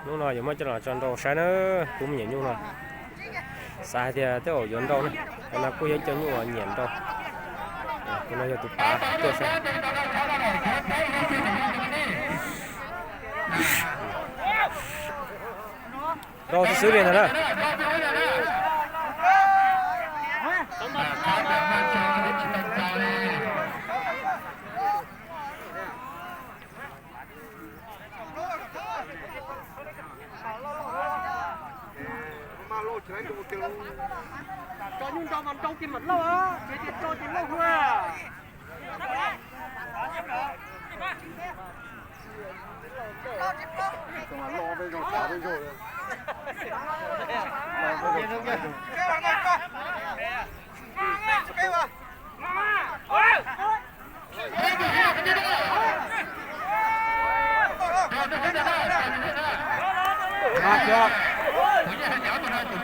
Hnub no yuav muab coj los tso nrau saib na, kuv me nyuam nyuj no. Xav hais tias tej zaum yuav nrau na, tus no kuj yog cov nyuj uas nyiam nrau. Tus no yog tus pav tuaj saib. Nrau xwb xwb li ntag na. Tso nyuj nrau mas nrau ces mam lauj, tsev tias tso ces lauj hua.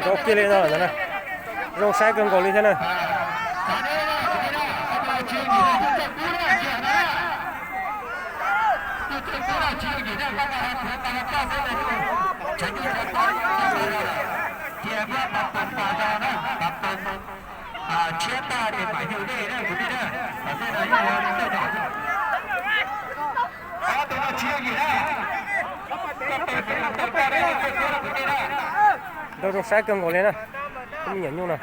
Zoo kiag li no, zoo saib kawg nkaus li thiab na. Nrau zoo saib kawg nkaus li na, kuv me nyuam nyuj no.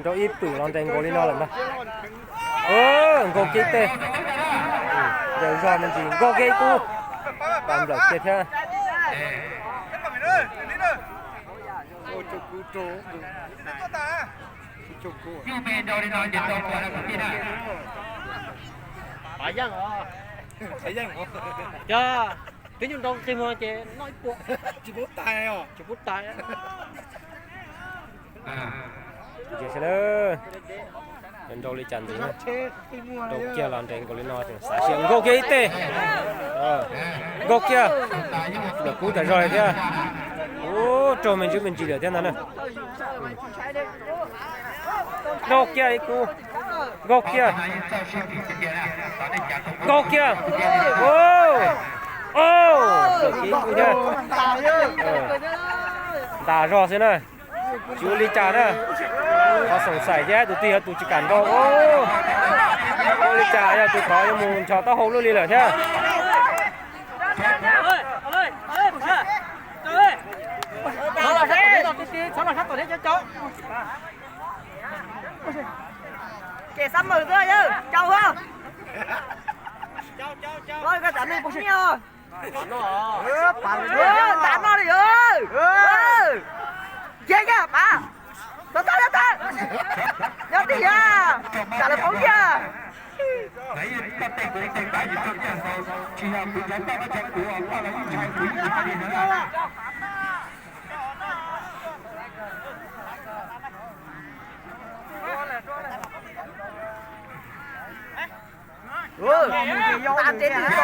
Nrau ib pwm los nres nkaus li no lawm ntag. Nkaug kiag ib teg. Yawg zog me ntsis nkaug kiag ib kub. Pas nplawm kiag thiab. Cov twb nyuj nrau qi muag ces noj ib puas. Tsis pub tais. Nrau li cas ntxiv na. Nrau kiag los nres nkaus li no, xav sia nkaug kiag ib teg. Nkaug kiag. Lawm kub tas zog li thiab. Ub, raug me ntsis me ntsis lawm thiab ntag na. Nkaug kiag ib kub. Nkaug kiag. Nkaug kiag. Lawm kiag ib kub thiab. Ntas zog xwb na. Tsis ua li cas na. Qhov xoom xaim thiab tus twg yog tus tsis kam nrau. Ua li cas yog tus tod yuav mus nchos taub hau luaj li lawm thiab. Ces xab mawm xwb yawg, cau hos. Los koj tam neeg pos nyiaj os. Ntav no li os. Nce yawg pav. Tau tau tau tau. Nyob twj ywm, tsam lawv poob yawg. Ntav tsev twg tso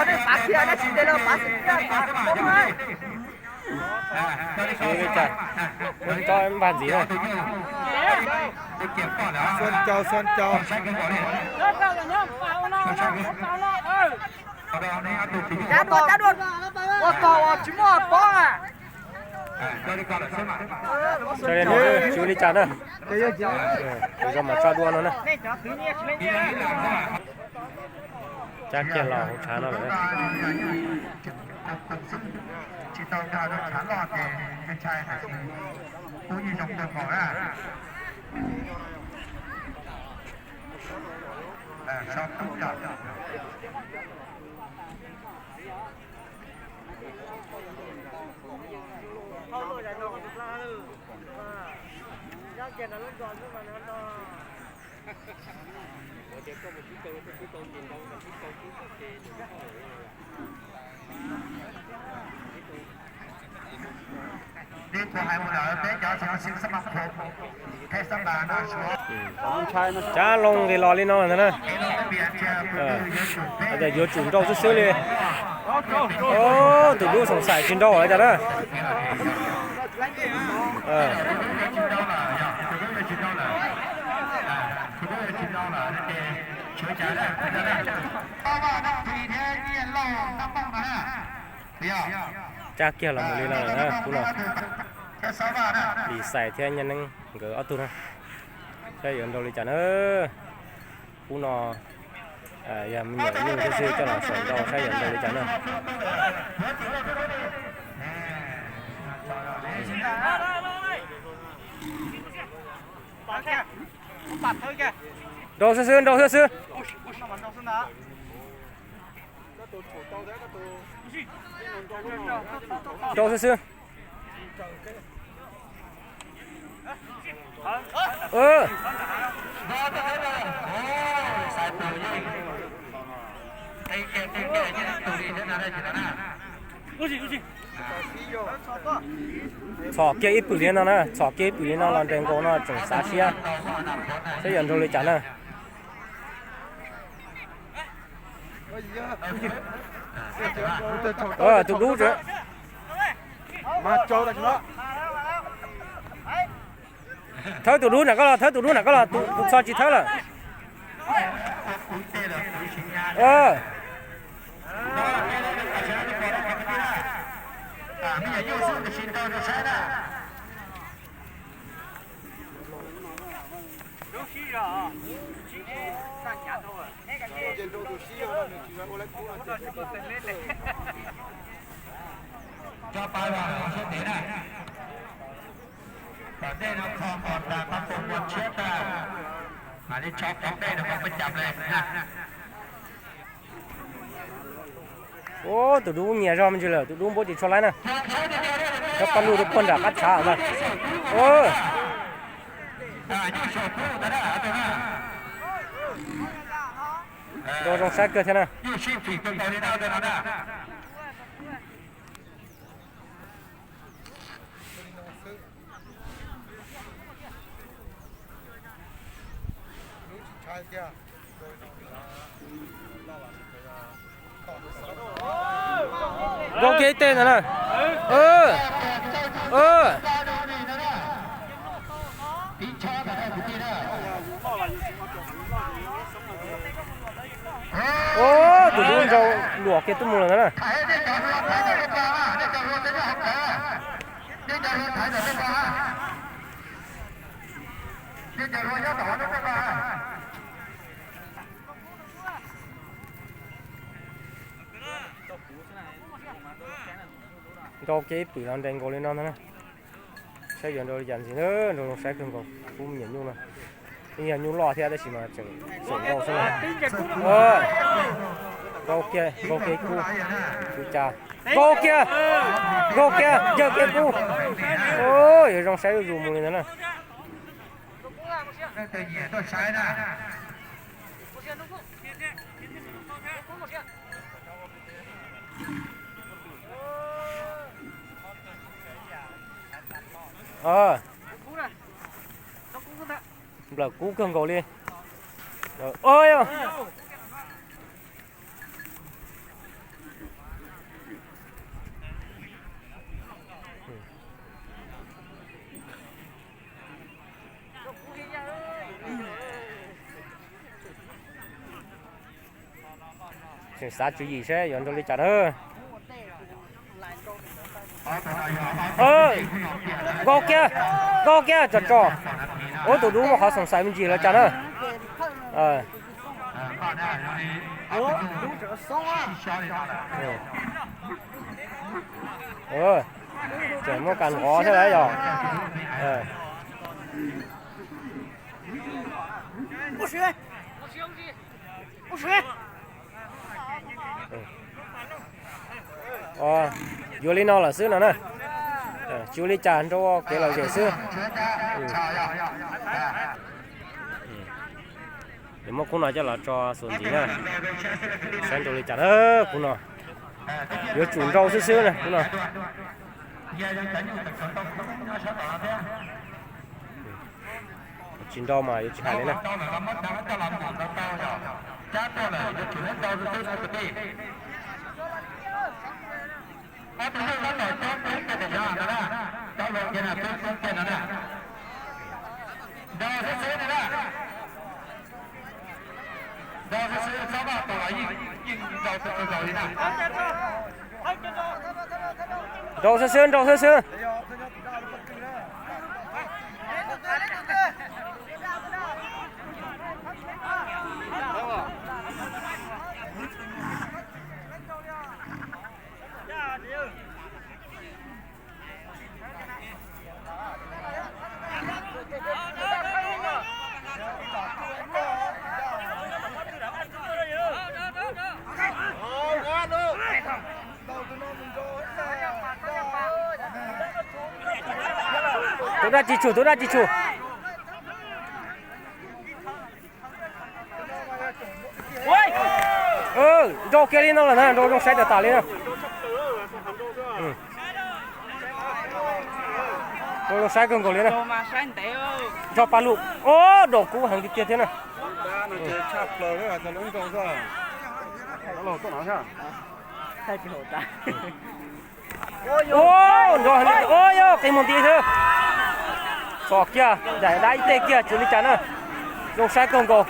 nej pav kiag, dab tsi tes los pav xwb. Tso npag ntxiv na. Xuan caus, xuan caus. Cab dua, cab dua. Ua tog uas tsis muaj pob a. Tso li no, tsis ua li cas na. Yog mas tso dua no na. Cab kiag los hauv tshav no lawm. Tsis tau nrog rau tshav loj ces ntshai ntshai, tab sis kuj yeej zoo kawg nkaus na. Cab loo nqis los li no ntag na. Yuav tsum nrau xwb xwb li. Tus dub xoom xaim tsis nrau lawm cas na. Tsa kiag los mus li no lawm na, kub no. Lis Xais thiab Nyiaj Neeb nkawd ob tug na, saib yuav nrau li cas na. Kub no yog me nyuam nyuj xwb xwb, coj los saum nrau saib yuav nrau li cas na. Nrau xwb xwb, nrau xwb xwb. Nrau xwb xwb. Txhom kiag ib pwm li no na, txhom kiag ib pwm li no los nres nkaus no tseem xav siab, saib yuav nrau li cas na. Tus dub, thawb tus dub nram koj los, thawb tus dub nram koj los, tus txho tsis thawb lawm. Tso pa los siab ntev na. Tom ntej no kho npog tas, kho npog tshiab tas, mam li tso tom ntej no mas peb cam li na. Ub, tus dub nyias zog me ntsis lawm, tus dub npuab tsis tshua laib na. Cov paj lug rau puag nram qab tshav ntag. Nrau zoo saib kawg thiab na. Nkaug kiag ib teg ntawd na. Ub, tus dub nrau luam kiag tuaj mus lawm ntag na. Nrau kiag ib pwm los nres nkaus li no ntag na. Saib yuav nrau li cas ntxiv na, nrau zoo saib kawg nkaus, kub me nyuam nyuj no. Yeej yog nyuj loj thiab tab sis mas tseem xyaum nrau xwb na. Nkaug kiag, nkaug kiag kub, kub cas, nkaug kiag, nkaug kiag, ncaws kiag kub. Yuav zoo saib zuj zus mus li ntawd na. Nplawm kub kawg nkaus li. Tseem xav tswv yim seb yuav nrau li cas na. Nkaug kiag, nkaug kiag tso tso. Ub, tus dub muaj qhov xoom xaim me ntsis los cas na. Tseem muaj kas nqov thiab lawm yog. Yuav li no lawm xwb no na. Tsis ua li cas, nrau kev lom zem xwb. Yuav muab kub no coj los tso xuas ntxiv na. Saib nrau li cas na, kub no. Yuav tsum nrau xwb xwb na kub no. Tsis nrau mas yuav tsis hais li na. Nraus xwb xwb, nraus xwb xwb. Tus dab tsi tshum, tus dab tsi tshum. Nrau kiag li no lawm na, nrau zoo saib tas tas li na. Nrau zoo saib kawg nkaus li na. Nrau pa lug, o, nrau kub heev tiag tiag thiab na. O, nrau heev li, o, yog qis mus nti xwb. Txhos kiag, daim dab ib teg kiag, tsis ua li cas na. Zoo saib kawg nkaus.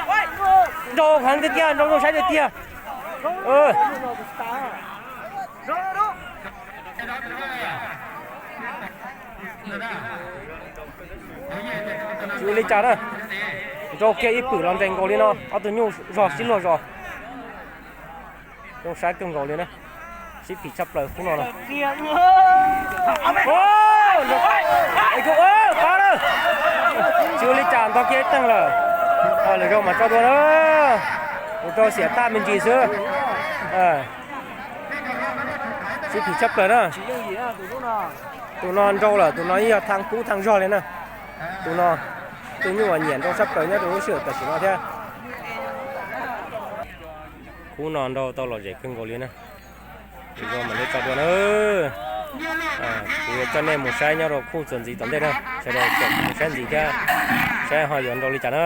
Nrau heev tiag tiag, nrau zoo saib tiag tiag. Tsis ua li cas na. Nrau kiag ib pwm los nres nkaus li no, ob tug nyuj zog sib luag zos. Zoo saib kawg nkaus li na. Sib phim tshaj plaws khub no na. Qab na. Tsis ua li cas, ntog kiag ib teeg lawm. Lwm zaug mam tso dua na. Kuv rau xiam taj me ntsis xwb. Sib phim tshaj plaws na. Tus no nrau lawm, tus no yeej yog thaj kub thaj zog li na. Tus no, tus nyuj uas nyiam nrau tshaj plaws nyob rau lub sij hawm tam sim no thiab. Khub no nrau tau lom zem kawg nkaus li na. Lwm zaug mam li tso dua na. Kuv yuav coj nej mus saib nyob rau khub txuas ntxiv tom ntej na, sawv daws caum mus saib ntxiv thiab, saib ho yuav nrau li cas na.